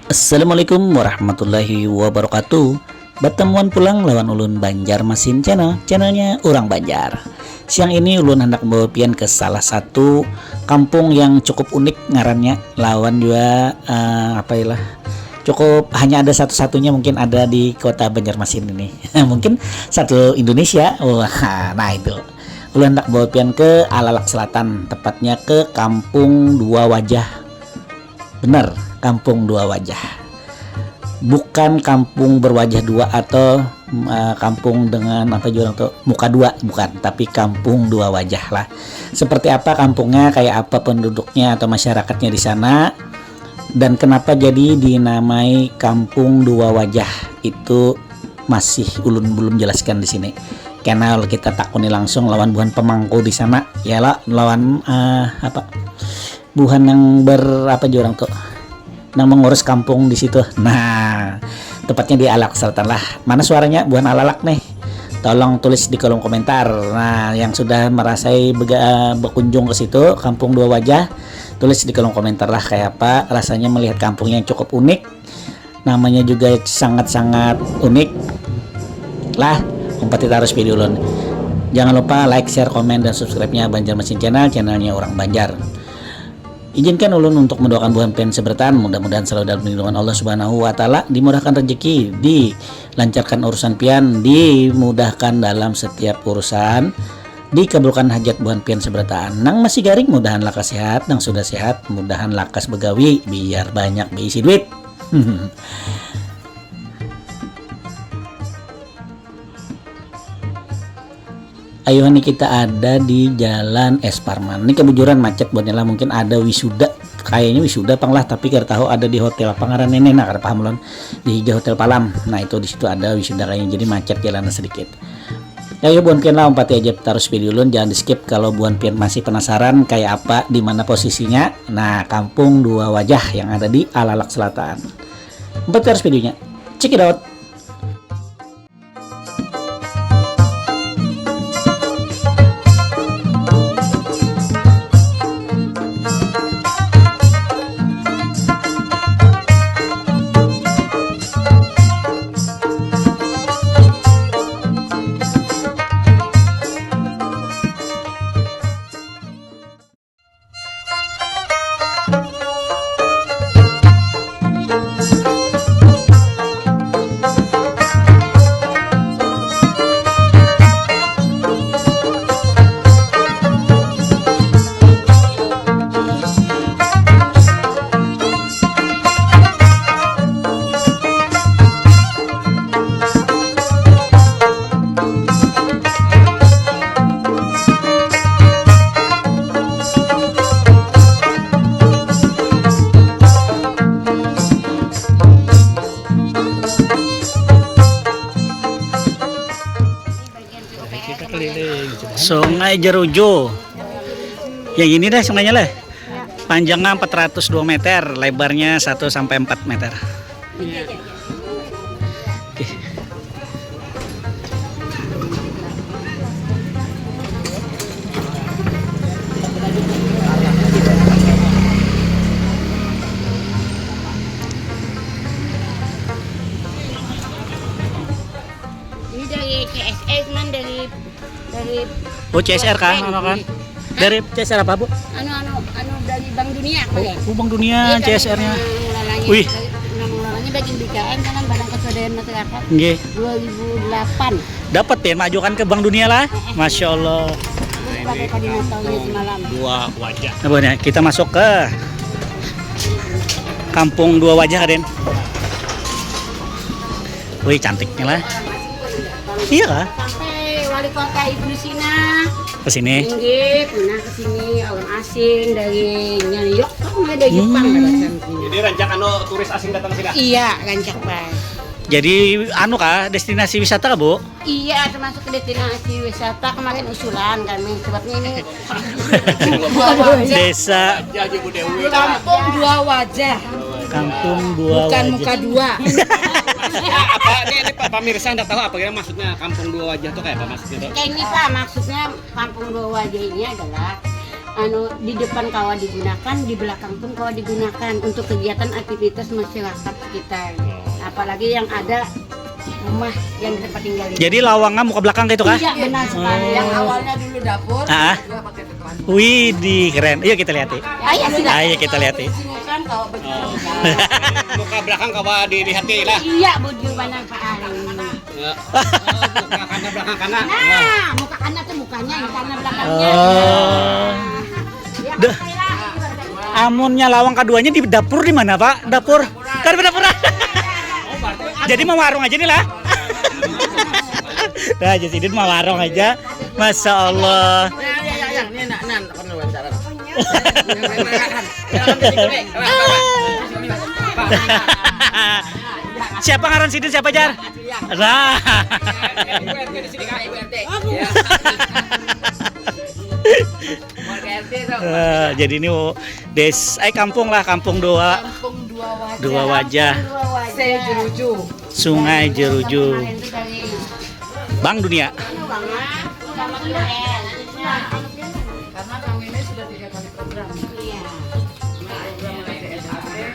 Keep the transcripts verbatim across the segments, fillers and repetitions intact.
Assalamualaikum warahmatullahi wabarakatuh. Batamuan pulang lawan ulun Banjarmasin Channel, channelnya urang Banjar. Siang ini ulun handak membawa pian ke salah satu kampung yang cukup unik ngarannya, lawan jua, eh, apa ilah, cukup hanya ada satu-satunya mungkin ada di kota Banjarmasin ini. Mungkin satu Indonesia. Wah, nah itu. Ulun handak bawa pian ke Alalak Selatan, tepatnya ke Kampung Dua Wajah. Benar, Kampung Dua Wajah. Bukan kampung berwajah dua atau, eh, kampung dengan apa jua orang tu, muka dua, bukan, tapi Kampung Dua Wajah lah. Seperti apa kampungnya, kayak apa penduduknya atau masyarakatnya di sana, dan kenapa jadi dinamai Kampung Dua Wajah, itu masih ulun belum jelaskan di sini. Karena kita takuni langsung lawan buhan pemangku di sana, ya lah, lawan, eh, apa, buhan yang ber-, apa jua orang tu, nang mengurus kampung di situ. Nah, tepatnya di Alalak Selatan lah. Mana suaranya buhan Alalak nih? Tolong tulis di kolom komentar. Nah, yang sudah merasai bega-, berkunjung ke situ, Kampung Dua Wajah, tulis di kolom komentar lah kayak apa rasanya melihat kampung yang cukup unik. Namanya juga sangat-sangat unik. Lah, umpati tarus video ulun. Jangan lupa like, share, komen, dan subscribe-nya Banjarmasin Channel, channelnya orang Banjar. Izinkan ulun untuk mendoakan buhan pian seberatan, mudah-mudahan selalu dalam lindungan Allah Subhanahu wa Ta'ala, dimurahkan rezeki, dilancarkan urusan pian, dimudahkan dalam setiap urusan, dikabulkan hajat buhan pian seberataan. Nang masih garing, mudahan lakas sehat, nang sudah sehat, mudahan lakas begawi, biar banyak beisi duit. Ayuhan ni kita ada di Jalan S Parman. Ini kebujuran macet buatnya lah, mungkin ada wisuda. Kayaknya wisuda pang lah, tapi kada tahu ada di hotel apa ngaran ini. Nah, kada paham ulun. Di hijau Hotel Palam. Nah, itu di situ ada wisuda kayaknya. Jadi macet jalannya sedikit. Ayo buhan pian lah, umpati aja terus video ulun, jangan di skip kalau buhan pian masih penasaran kayak apa, di mana posisinya. Nah, Kampung Dua Wajah yang ada di Alalak Selatan. Umpati terus videonya. Check it out. Kita keliling. Sungai Jerujo. Yang ini dah sungainya lah. Panjangnya empat ratus dua meter, lebarnya satu sampai empat meter. Oke. Ini dari C S R, man, dari, dari Oh, C S R kah, Bank. Anu kan? Hah? Dari C S R apa, Bu? Anu, anu, anu, dari Bank Dunia kemarin. Oh, Bank Dunia. Iya, kan, C S R-nya. Nang ngarannya, Wih. Nang ngarannya bagian B K M, kan, Badan Keswadayaan Masyarakat. Nggih. Dua ribu delapan. Dapat ya, majukan ke Bank Dunia lah. Masya Allah. Terus pakai koordinatornya semalam. Dua wajah. Nah, Bu, nih, kita masuk ke Kampung Dua Wajah, Raden. Wih, cantiknya lah. Iya kah? Sampai wali kota Ibnu Sina. Ke sini? Inggih, pernah ke sini, orang asing dari New York, kan ada Jepang, hmm, ada sana sini. Jadi rancak anu turis asing datang sini? Iya, rancak, Pak. Jadi, anu kah, destinasi wisata kah, Bu? Iya, termasuk destinasi wisata. Kemarin usulan kami, sebabnya ini Dua wajah. Desa Kampung Dua Wajah. Kampung Dua Bukan Wajah. Muka dua. Apa ini, ini Pak, pemirsa ndak tahu apa kira maksudnya Kampung Dua Wajah tuh kayak apa maksudnya tuh? Kayak ini, Pak, maksudnya Kampung Dua Wajah ini adalah, Anu, di depan kawa digunakan, di belakang pun kawa digunakan untuk kegiatan aktivitas masyarakat sekitar. Apalagi yang ada rumah yang kita tinggali. Jadi lawangnya muka belakang gitu kah? Iya, benar sekali. Yang awalnya dulu dapur, ah, kedua pakai depan. Wih, di keren. Ayo kita lihat. Ayo, silakan. Ayo kita lihat. Simukan kalau begitu. Muka belakang kawa dilihat lah. Iya, bujur benar Pak Ari. Ya. Muka kanan belakang kanan. Nah, muka kanan tuh mukanya, yang kanan belakangnya. Oh. Ya, dah. Amunnya lawang keduanya di dapur di mana, Pak? Dapur. Kan di dapur. Jadi mau warung aja nih lah. Nah, jadi mau warung aja. Masya Allah. Ya, ya, ya, ya. Ini nak, nak, nak, wawancara. Siapa ngaran sidin, siapa, Jar? Nah. Ibu R T di sini, Kak, Ibu R T. Ya. Warga R T tuh. Eh, jadi ini, oh, des, eh, kampung lah, kampung dua. Kampung dua wajah. Dua wajah. Kampung dua wajah. Sejeruju. Sungai Jeruju. Kemarin tuh dari Bank Dunia. Karena kami ini sudah tiga kali program. Iya. Program mulai dari S A P sampai.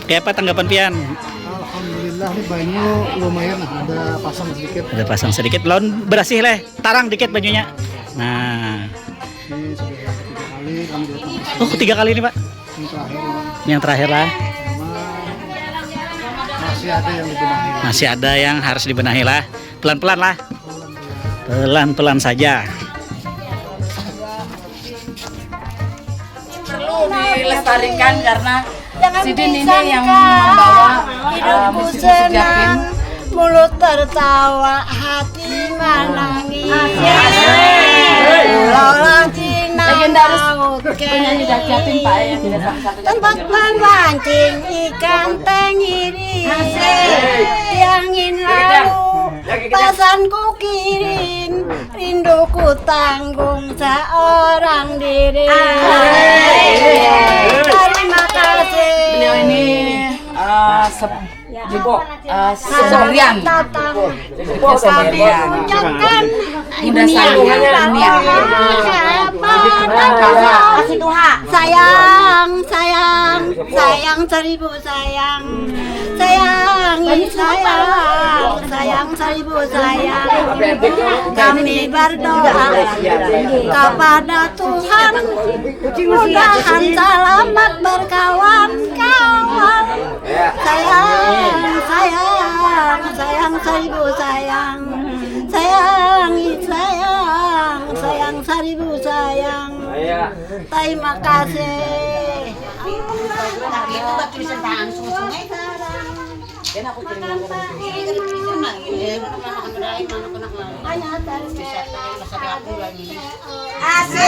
Kayak apa tanggapan pian? Alhamdulillah, nih banyu lumayan lah, ada pasang sedikit. Ada pasang sedikit, lawan berasih leh, tarang dikit banyunya. Nah. Ini sudah tiga kali kami datang ke sini. Oh, tiga kali ini, Pak? Yang terakhir ini. Yang terakhir lah. Cuma masih ada yang dibenahi. Masih ada yang harus dibenahi lah. Pelan-pelan lah. Pelan-pelan saja. Perlu dilestarikan karena sidin ini yang membawa, eh, hidupku musik-musik Japin. Senang, mulut tertawa, hati menangis. Pulau Lancina. Legendaris penyanyi Japin, Pak, yang tidak salah satunya. Tempat memancing ikan tenggiri. Tiangin lalu, pasan ku kirim, rindu ku tanggung seorang diri. Terima kasih. Beliau ini, eh, sep-, jebok, eh, sendirian. Hidupnya sendirian. Bunda Sari dunia. Kasih Tuhan. Sayang, sayang, sayang seribu sayang. Sayang, sayang, sayang seribu sayang. Kami berdoa kepada Tuhan, mudahan selamat berkawan-kawan. Sayang, sayang, sayang seribu sayang. Sayang, sayang, sayang seribu sayang. Terima kasih. Itu batu di Sentang, sungai-sungai. Dan aku jadi orang. Hanya dari wisata yang besar aku lagi. Asik.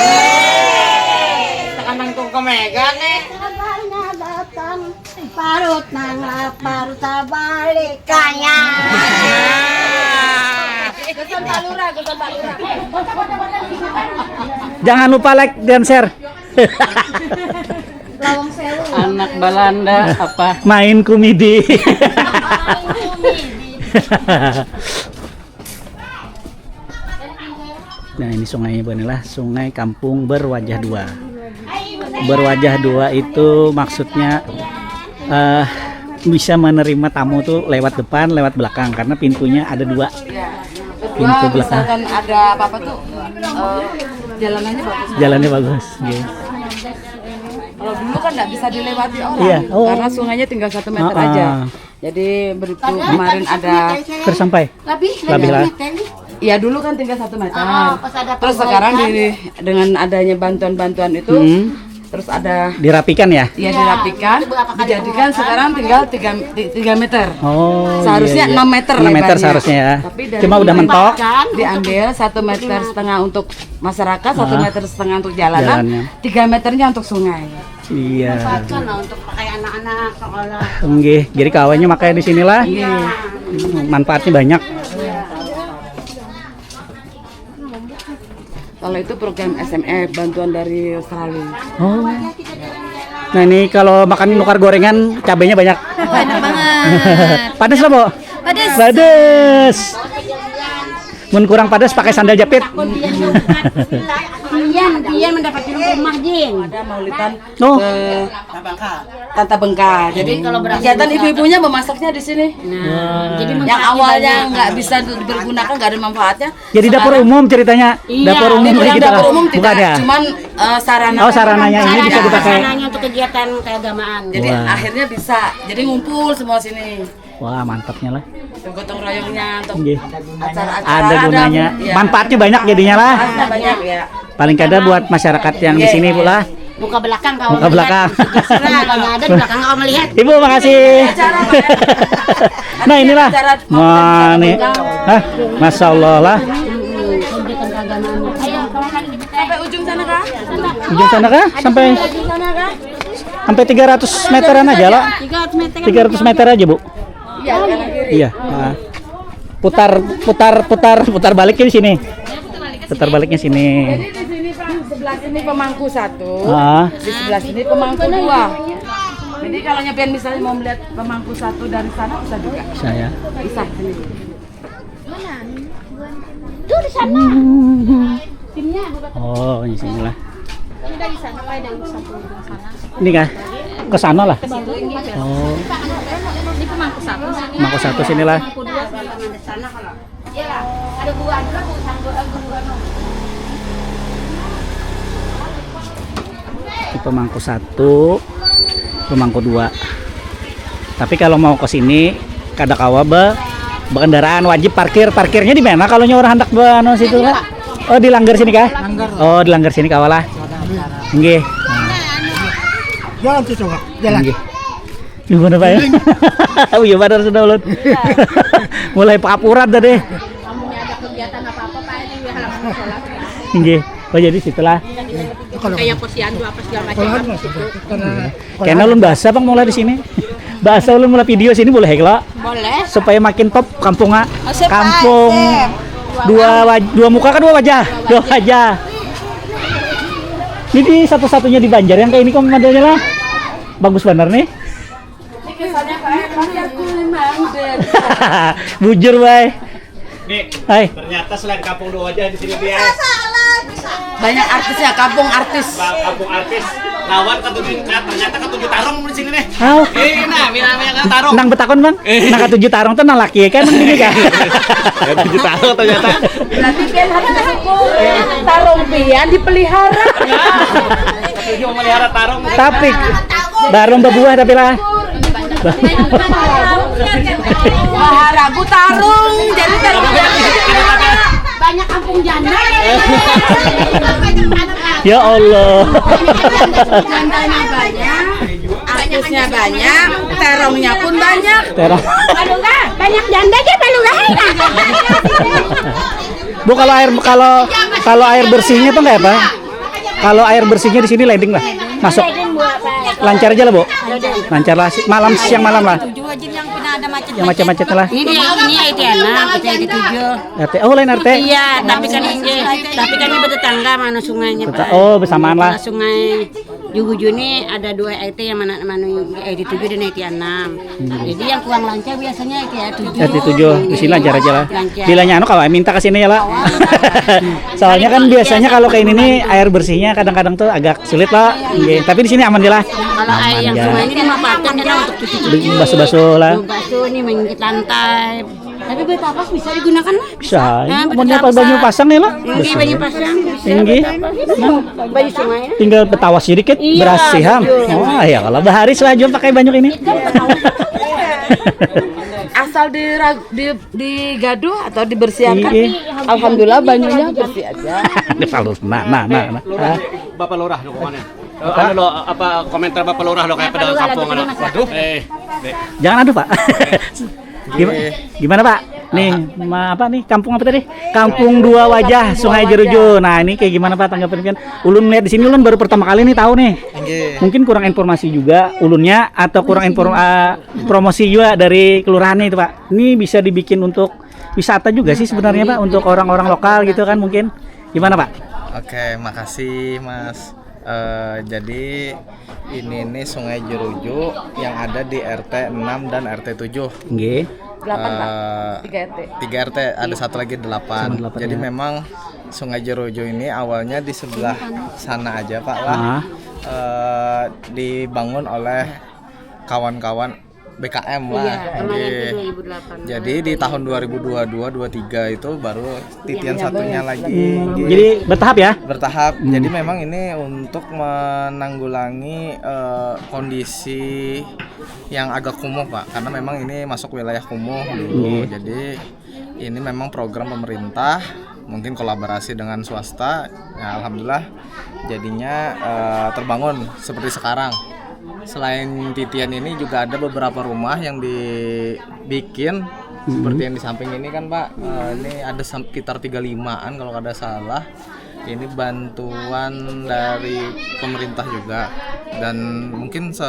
Tekan nangtung ke Mega nih. Kabarnya datang, parut nang lapar tabalik kaya. Pesan Pak Lurah, pesan Pak Lurah. Jangan lupa like dan share. Lawang Sewu. Anak Balanda apa? Main kumidi. Nah, ini sungainya, bukan lah, sungai kampung berwajah dua. Berwajah dua itu maksudnya, eh, bisa menerima tamu tuh lewat depan, lewat belakang, karena pintunya ada dua. Iya. Kedua, pintu belakang. Misalkan ada apa-apa tuh, eh, jalanannya bagus. Jalannya bagus, iya. Kalau dulu kan nggak bisa dilewati orang, iya, oh, karena sungainya tinggal satu meter, ah, aja. Jadi begitu kemarin ada. Terus sampai? Lebih, lebih lah. Lebih lah. Ya, dulu kan tinggal satu meter. Ah, pas ada. Terus sekarang perbaikan. Di, dengan adanya bantuan-bantuan itu, hmm, terus ada. Dirapikan ya? Iya, iya, dirapikan, itu berapa kali dijadikan pembuatan sekarang tinggal tiga, ti-, tiga meter. Oh, seharusnya iya, iya, enam meter lebarnya. Enam meter seharusnya ya. Tapi dari. Cuma udah mentok. Diambil satu meter setengah untuk masyarakat, satu meter setengah untuk jalanan, jalannya. Tiga meternya untuk sungai. Iya. Manfaatkan lah untuk pakai anak-anak sekolah. Nggih, jadi kawannya makanya di sinilah. Iya. Manfaatnya banyak. Kalau itu program S M F, bantuan dari Australia. Oh. Nah, ini kalau makan nukar gorengan, cabenya banyak. Oh, enak banget. Panas lah, Bu? Panas. Panas. Mun kurang panas, pakai sandal jepit. Pian, pian mendapat rumah, Jin. Ada maulidan Oh. ke Tanta Bengka. Jadi kalau berhasil kegiatan bisa ibu-ibunya memasaknya di sini. Nah, jadi Yang manfaatnya awalnya banyak. Nggak bisa dipergunakan, nggak ada manfaatnya. Jadi dapur Sekarang umum ceritanya. Iya. Dapur umum Dibilang kayak gitu dapur lah. Umum tidak, Bukan ya? Cuman eh, sarana Oh, sarananya ini bisa Sarananya, dipakai. Sarananya untuk kegiatan keagamaan. Jadi Wah. Akhirnya bisa. Jadi ngumpul semua sini. Wah, mantapnya lah. Gotong royongnya untuk Nggih. Acara-acara Ada gunanya. Ya. Manfaatnya banyak jadinya lah. Manfaatnya banyak ya. Paling kada buat masyarakat yang di sini, Bu lah. Buka belakang kau Buka melihat. Belakang. Nah, kalau ada di belakang kau melihat. Ibu, makasih. Nah, inilah. Wah, nih. Hah? Masya Allah lah. Sampai ujung sana kah? Ujung sana kah? Sampai Ujung sana kah? Sampai tiga ratus meteran aja lah. Tiga ratus meter. Tiga ratus meter aja, Bu. Iya, kanan kiri. Iya. Nah. Putar, putar, putar, putar baliknya di sini. Putar baliknya sini. Jadi di sini Pak, sebelah sini pemangku satu, Ah. Di sebelah sini pemangku dua. Jadi kalau nyepian misalnya mau melihat pemangku satu dari sana bisa juga. Bisa ya. Bisa sini. Tuh di sana. Hmm. Timnya bukan Oh, di sini lah. Sudah di sana, Pak, yang satu sana. Ini kah? Ke sana lah. Ke situ, ini, Pak. Oh. Ini pemangku satu. Pemangku satu sini lah. Pemangku dua sebelah mana? Sana kalau. Iya lah. Ada gua, ada gua, sanggup, ada gua, no. Di pemangku satu, pemangku dua. Tapi kalau mau ke sini kada kawa be berkendaraan wajib parkir. Parkirnya di mana kalau orang hendak be anu situ lah? Oh, di langgar sini kah? Oh, di langgar sini kawa lah. Nggih. Jalan tuh coba, jalan. Nggih. Di mana Pak ya? Oh iya benar sudah ulun. Mulai pakapuran tadi. Kamunya ada kegiatan apa-apa Pak di halaman sekolah. Nggih. Oh jadi situlah. Kayak posyandu apa segala macam. Karena ulun bahasa Bang mulai di sini. Bahasa ulun mulai video sini boleh kalau Boleh. Supaya makin top kampungnya. Oh, sip, Pak, Kampung sip. Dua waj- dua muka kan dua wajah. Dua wajah. Ini di satu-satunya di Banjar yang kayak ini kok modelnya lah. Bagus bener nih. Bujur, Bay. Nih, Hai. Ternyata selain kampung dua wajah di sini dia. Banyak artisnya, kampung artis. Bang, kampung artis. Lawan ketujuh, ternyata ketujuh tarung di sini nih. Hau. Eh, nah, mina mina tarung. Nang betakon, Bang. Eh. Nang ketujuh tarung tuh nang laki ya kan ini kan. Ketujuh tarung ternyata. Berarti pian harus dukung tarung pian dipelihara. Ketujuh memelihara tarung. Tapi tarung berbuah tapi lah. Maharagu tarung, jadi tarung banyak kampung janda. Ya Allah. Jandanya banyak, artisnya banyak, terongnya pun banyak. Terong. Palungga, banyak janda aja palungga. Bu, kalau air kalau kalau air bersihnya tuh kayak apa? Kalau air bersihnya di sini landing lah. Masuk. Lancar aja lah, Bu. Lancar lah si- malam siang malam lah. Tujuh aja yang pernah ada macet. Yang macam-macam lah. Ini dia, ini I T anak, kita I T tujuh. R T. Oh, lain R T. Iya, tapi kan ini, tapi kan ini bertetangga mana sungainya. Teta- Oh, bersamaan lah. Sungai Juguju ini ada dua I T yang mana mana I T tujuh dan I T enam. Jadi yang kurang lancar biasanya I T tujuh. I T tujuh, di sini lancar aja lah. Lancar. Bilanya anu kalau minta ke sini ya lah. Soalnya kan biasanya kalau kayak ini nih air bersihnya kadang-kadang tuh agak sulit lah. Iya. Tapi di sini aman aja lah. Kalau air yang sungai ini dimanfaatkan karena untuk cuci-cuci. Basuh-basuh lah. Basuh nih, mencuci lantai. Tapi betapas bisa digunakan lah. Bisa. Nah, mau nyapa banyu pasang ya lah? Enggak, banyu pasang. Enggak. Banyu sungai. Tinggal betawas sedikit iya, bersih ham. Oh ya kalau baharis lah juga pakai banyu ini. Asal di di digaduh atau dibersihan kan? Alhamdulillah banyunya bersih aja. Nah, nah, nah, nah. Bapak Lurah lo kemana? Anu lo apa komentar Bapak Lurah lo kayak pada kampung anu. Waduh. Eh. Jangan aduh, Pak. Gimana, gimana Pak? Nih, ma- apa nih? Kampung apa tadi? Kampung Dua Wajah, Sungai Jeruju. Nah, ini kayak gimana Pak tanggapan kan? Ulun lihat di sini ulun baru pertama kali nih tahu nih. Mungkin kurang informasi juga ulunnya atau kurang inform ah, promosi juga dari kelurahannya itu Pak. Ini bisa dibikin untuk wisata juga sih sebenarnya Pak untuk orang-orang lokal gitu kan mungkin. Gimana Pak? Oke, makasih Mas. Eh, jadi ini nih Sungai Jeruju yang ada di R T enam dan R T tujuh. Nggih. Delapan, Pak. Eh, Tiga R T. Tiga R T, ada satu lagi delapan. Sama delapan, Jadi ya. Memang Sungai Jeruju ini awalnya di sebelah sana aja, Pak, lah. Ah. Eh, dibangun oleh kawan-kawan B K M lah. Iya, kemarin Nggih. tuh dua ribu delapan. Jadi di tahun dua ribu dua dua dua tiga itu baru titian Iya, satunya betul. lagi. Jadi bertahap ya? Bertahap. Jadi memang ini untuk menanggulangi eh, kondisi yang agak kumuh, Pak, karena memang ini masuk wilayah kumuh dulu. Jadi ini memang program pemerintah, mungkin kolaborasi dengan swasta. Ya, alhamdulillah jadinya eh, terbangun seperti sekarang. Selain titian ini juga ada beberapa rumah yang dibikin seperti yang di samping ini kan, Pak. Eh, ini ada sekitar tiga limaan kalau kada salah. Ini bantuan dari pemerintah juga dan mungkin se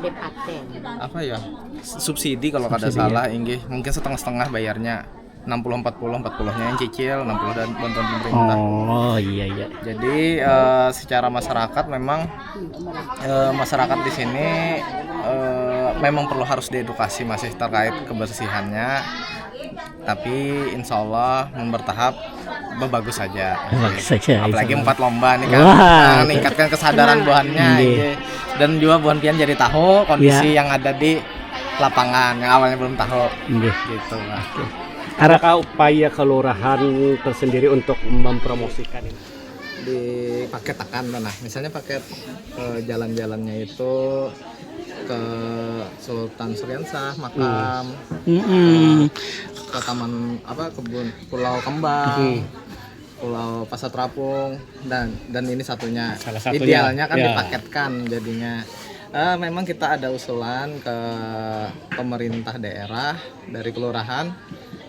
Depaten. apa ya, subsidi kalau kada salah, inggih, mungkin setengah-setengah bayarnya, enam puluh empat puluh, empat puluhnya yang cicil, enam puluh dan bantuan pemerintah. Oh iya iya. Jadi eh, secara masyarakat memang eh, masyarakat di sini eh, memang perlu harus diedukasi masih terkait kebersihannya. Tapi insya Allah mun bertahap bagus saja. Bagus saja, Apalagi insya Allah. Empat Lomba nih kan. Wah, Nah, itu. Meningkatkan kesadaran buhannya. Iya. Iya. Dan juga buhan pian jadi tahu kondisi Iya. Yang ada di lapangan yang awalnya belum tahu. Nggih. Gitu lah. Ada Adakah upaya kelurahan tersendiri untuk mempromosikan ini? Dipaketakan tuh, nah, misalnya paket eh, jalan-jalannya itu ke Sultan Suriansah, makam, Mm-mm. ke taman apa, kebun, Pulau Kembang, Pulau Pasar Terapung, dan dan ini satunya. Salah satunya, Idealnya kan ya. Dipaketkan jadinya. Eh, memang kita ada usulan ke pemerintah daerah dari kelurahan,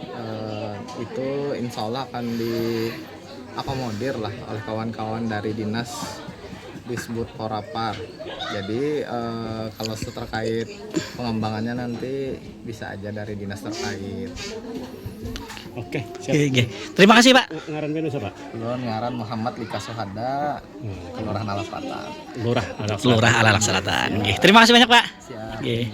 eh, itu insya Allah akan diakomodir lah oleh kawan-kawan dari dinas Disbud Porapar. Jadi eh, kalau terkait pengembangannya nanti bisa aja dari dinas terkait. Oke, siap. Oke, oke. Terima kasih Pak. Ngaran pian siapa? Ulun ngaran Muhammad Lika Suhada, Kelurahan Alas Selatan. Lurah Alas Lurah Alas Selatan. Nggih. Terima kasih banyak Pak. Siap. Nggih.